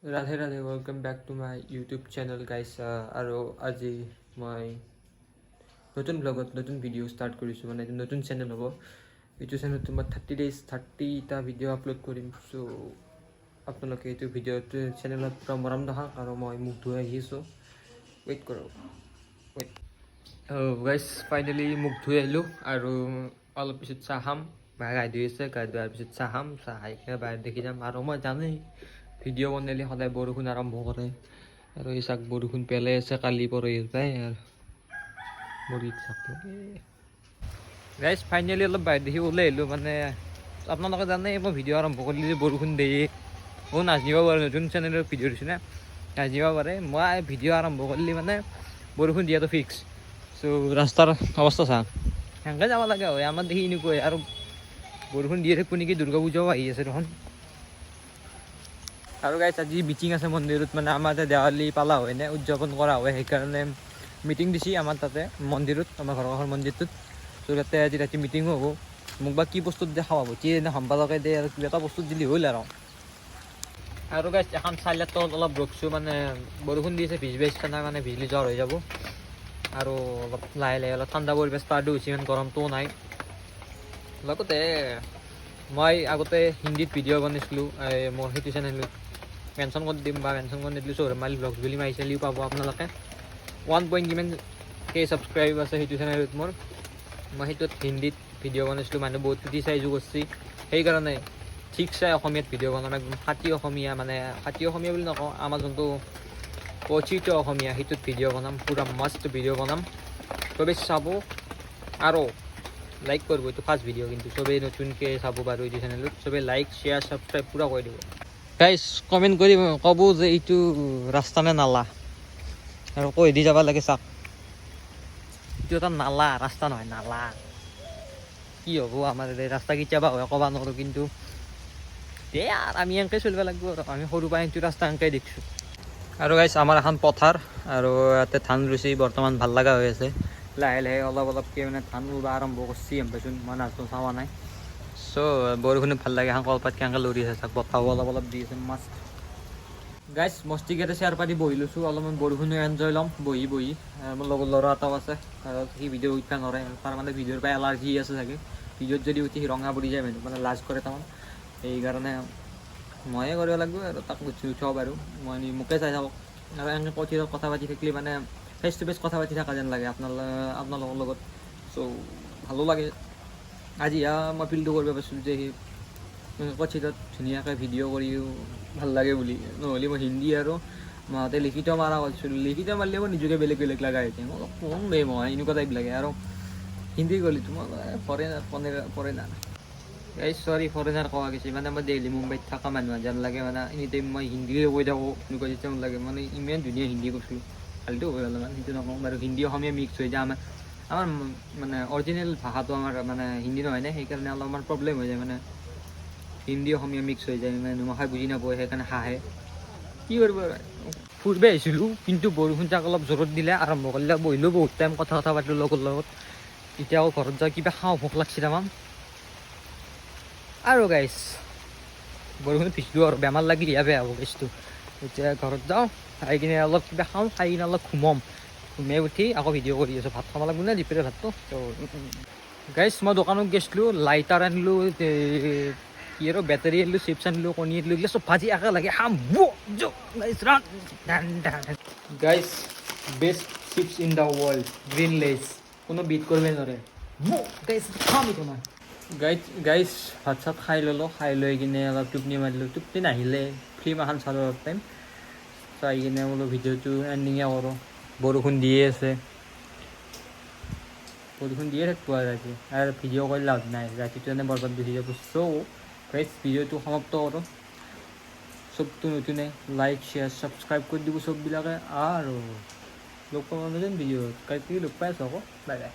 Radhe Radhe, welcome back to my YouTube channel, guys. আৰু আজি মই নতুন ব্লগত নতুন ভিডিঅ' ষ্টাৰ্ট কৰিছোঁ, মানে এইটো নতুন চেনেল হ'ব। এইটো চেনেলত মই 30 ডেইজ 30টা ভিডিঅ' আপলোড কৰিম। চ' আপোনালোকে এইটো ভিডিঅ'টো চেনেলত পূৰা মৰম দেখাওক। আৰু মই মুখ ধুই আহিছোঁ, ৱেইট কৰক, ৱেইট। গাইজ, ফাইনেলি মুখ ধুই আহিলোঁ আৰু অলপ পিছত চাহ খাম। মায়ে গা ধুই আছে, গা ধোৱাৰ পিছত চাহ খাম। চাহ খাই কিনে বাহিৰত দেখি যাম। আৰু মই জানেই, ভিডিঅ' বনালে সদায় বৰষুণ আৰম্ভ কৰে। আৰু এই চাক, বৰষুণ পেলাই আছে কালি পৰহিৰ পৰাই। আৰু মৰি চাক। গাইজ, ফাইনেলি অলপ বাহিৰত দেখি ওলাই আহিলোঁ। মানে আপোনালোকে জানে, মই ভিডিঅ' আৰম্ভ কৰিলে যে বৰষুণ দিয়ে। মই নাজানিব পাৰোঁ, নতুন চেনেলৰ ভিডিঅ' দিছোঁ না, নাজানিব পাৰে। মই ভিডিঅ' আৰম্ভ কৰিলে মানে বৰষুণ দিয়াটো ফিক্স। চ' ৰাস্তাৰ অৱস্থা চা, সেনেকৈ যাব লাগে হয়। আমাৰ দেখি এনেকুৱাই আৰু বৰষুণ দিয়ে থাকিব নেকি? দুৰ্গা পূজাও আহি আছে দেখোন। আৰু গাইছ, আজি মিটিং আছে মন্দিৰত। মানে আমাৰ তাতে দেৱালী পালা হয় নে, উদযাপন কৰা হয়, সেইকাৰণে মিটিং দিছে আমাৰ তাতে মন্দিৰত, আমাৰ ঘৰৰ কাষৰ মন্দিৰটোত। ত' তাতে আজি ৰাতি মিটিঙো হ'ব। মোক বা কি বস্তুত দিয়ে সভাপতি নে সম্পাদকে দিয়ে, আৰু কিবা এটা বস্তুত দিলে হ'ল। আৰু গাইছ, এখন চাইলাৰ তলত অলপ ৰখছোঁ, মানে বৰষুণ দি আছে, ভিজবা ইচ্ছা নাই, মানে ভিজলি জ্বৰ হৈ যাব। আৰু অলপ লাহে লাহে অলপ ঠাণ্ডা পৰিব ষ্টাৰ্টো হৈছে, ইমান গৰমটোও নাই। লগতে মই আগতে হিন্দীত ভিডিঅ' বনাইছিলোঁ, এই মোৰ সেইটো চেনেলত মেনশ্যন কৰি দিম বা মেনশ্যন কৰি নিদিলোঁ, সৌৰভ মালি ব্লগছ বুলি মাৰি চালিও পাব আপোনালোকে। ওৱান পইণ্ট কিমান কে ছাবস্ক্ৰাইব আছে সেইটো চেনেলত মোৰ। মই সেইটোত হিন্দীত ভিডিঅ' বনাইছিলোঁ, মানুহ বহুত ক্ৰিটিচাইজো কৰিছে। সেইকাৰণে ঠিক চাই অসমীয়াত ভিডিঅ' বনাম, একদম খাটি অসমীয়া। মানে খাটি অসমীয়া বুলি নকওঁ, আমাৰ যোনটো কথিত অসমীয়া, সেইটোত ভিডিঅ' বনাম, পূৰা মস্ত ভিডিঅ' বনাম। চবেই চাব আৰু লাইক কৰিব। এইটো ফাৰ্ষ্ট ভিডিঅ' কিন্তু চবেই নতুনকৈ চাব বাৰু এইটো চেনেলত। চবেই লাইক, শ্বেয়াৰ, ছাবস্ক্ৰাইব পূৰা কৰি দিব। গাইজ, কমেণ্ট কৰি ক'ব যে এইটো ৰাস্তা নে নালা আৰু কৈ দি যাব লাগে। চাওক, এইটো এটা নালা, ৰাস্তা নহয়, নালা। কি হ'ব আমাৰ এই ৰাস্তা কেতিয়াবা হয় ক'ব নোৱাৰোঁ, কিন্তু দে আৰু আমি এনেকৈ চলিব লাগিব। আৰু আমি সৰু পৰা এইটো ৰাস্তা এনেকৈ দেখিছোঁ। আৰু গাইছ, আমাৰ এখন পথাৰ আৰু ইয়াতে ধান ৰুইছে বৰ্তমান। ভাল লগা হৈ আছে। লাহে লাহে অলপ অলপকৈ মানে ধান ৰুব আৰম্ভ কৰিছে। পাইছোন, মই নাজনো, চাৱা নাই। চ' বৰষুণত ভাল লাগে। এখন কলপাত কেনেকৈ লৰি আছে চাওক, বতাহো অলপ অলপ দি আছে, মস্ত। গাইছ, মস্তিকেতে চেয়াৰ পাতি বহি লৈছোঁ, অলপমান বৰষুণো এনজয় ল'ম বহি বহি। মোৰ লগৰ ল'ৰা এটাও আছে আৰু সি ভিডিঅ' উঠিব নোৱাৰে। তাৰ মানে ভিডিঅ'ৰ পৰা এলাৰ্জি আছে চাগে। ভিডিঅ'ত যদি উঠি সি ৰঙা পৰি যায় মানে লাজ কৰে তাৰমান। সেইকাৰণে ময়ে কৰিব লাগিব আৰু তাক উঠি উঠাব পাৰোঁ মই। মোকে চাই থাকক। আৰু এনেকৈ কথিত কথা পাতি থাকিলে মানে ফেচ টু ফেচ কথা পাতি থকা যেন লাগে আপোনালোকৰ লগত। চ' ভালো লাগে। আজিহে মই ফিলটো কৰিব পাৰিছোঁ যে সি কথিতত ধুনীয়াকৈ ভিডিঅ' কৰিও ভাল লাগে বুলি। নহ'লে মই হিন্দী আৰু মাহঁতে লিখিত মাৰা কৰিছিলোঁ। লিখিত মাৰিলে মই নিজকে বেলেগ বেলেগ লগা হৈছে। মই অলপ কোন বে মই, এনেকুৱা টাইপ লাগে। আৰু হিন্দী গ'লেতো মই ফৰেনাৰ ফৰেনাৰ, এই চৰি, ফৰেনাৰ কোৱা গৈছে। মানে মই দেলহি, মুম্বাইত থকা মানুহ যেন লাগে। মানে এনি টাইম মই হিন্দীৰে কৈ থাকোঁ, এনেকুৱা চিষ্টেম লাগে। মানে ইমান ধুনীয়া হিন্দী কৈছিলোঁ, ভালটো হয় অলপমান, সেইটো নকওঁ বাৰু। হিন্দী অসমীয়া মিক্স হৈ যায়। আমাৰ মানে অৰিজিনেল ভাষাটো আমাৰ মানে হিন্দী নহয় নে, সেইকাৰণে অলপমান প্ৰব্লেম হৈ যায়। মানে হিন্দী অসমীয়া মিক্স হৈ যায়, মানে মখাই বুজি নাপায়, সেইকাৰণে হাঁহে। কি কৰিব আৰু, ফুৰিব আহিছিলোঁ, কিন্তু বৰষুণ জাক অলপ জোৰত দিলে, আৰম্ভ কৰিলে। বহিলোঁ, বহুত টাইম কথা কথা পাতিলোঁ লগৰ লগত। এতিয়া আকৌ ঘৰত যাই কিবা খাওঁ, ভোক লাগছি তামাম। আৰু গাইছ, বৰষুণ ভিজলোঁ আৰু বেমাৰ লাগি দিয়া বেয়া হ'ব কেছটো। এতিয়া ঘৰত যাওঁ, খাই কিনে অলপ কিবা খাওঁ, খাই কিনে অলপ ঘুমম। ঘুমাই উঠি আকৌ ভিডিঅ' কৰি আছোঁ। ভাত খাব লাগিব না, দুপৰীয়া ভাতটো। ত' গাইছ, মই দোকানত গৈছিলোঁ, লাইটাৰ আনিলোঁ, কি আৰু বেটাৰী আনিলোঁ, চিপছ আনিলোঁ, কণী আনিলোঁ, এইগিলা চব ভাজি একেলগে খাম। Guys, best chips in the world, Green Lays, কোনো বিট কৰিব নোৱাৰে। গাইছ, খাম এতিয়া মই। গাইজ, গাইজ, ভাত চাত খাই ল'লোঁ। খাই লৈ কিনে অলপ টোপনি মাৰিলোঁ। টোপনি নাহিলে, ফিল্ম এখন চালোঁ অলপ টাইম। চাই কিনে বোলো ভিডিঅ'টো এণ্ডিঙে কৰোঁ। বৰষুণ দিয়ে আছে, বৰষুণ দিয়ে থাকিব আৰু ৰাতি আৰু ভিডিঅ' কৰি লাভ নাই, ৰাতিটো এনে বৰবাদ গুচি যাব। চ' গাইজ, ভিডিঅ'টো সমাপ্ত কৰোঁ। চবটো নতুনে লাইক, শ্বেয়াৰ, ছাবস্ক্ৰাইব কৰি দিব চববিলাকে। আৰু লগ পাম নতুন ভিডিঅ'ত। কাইলৈ লগ পাই আছোঁ আকৌ। Bye bye.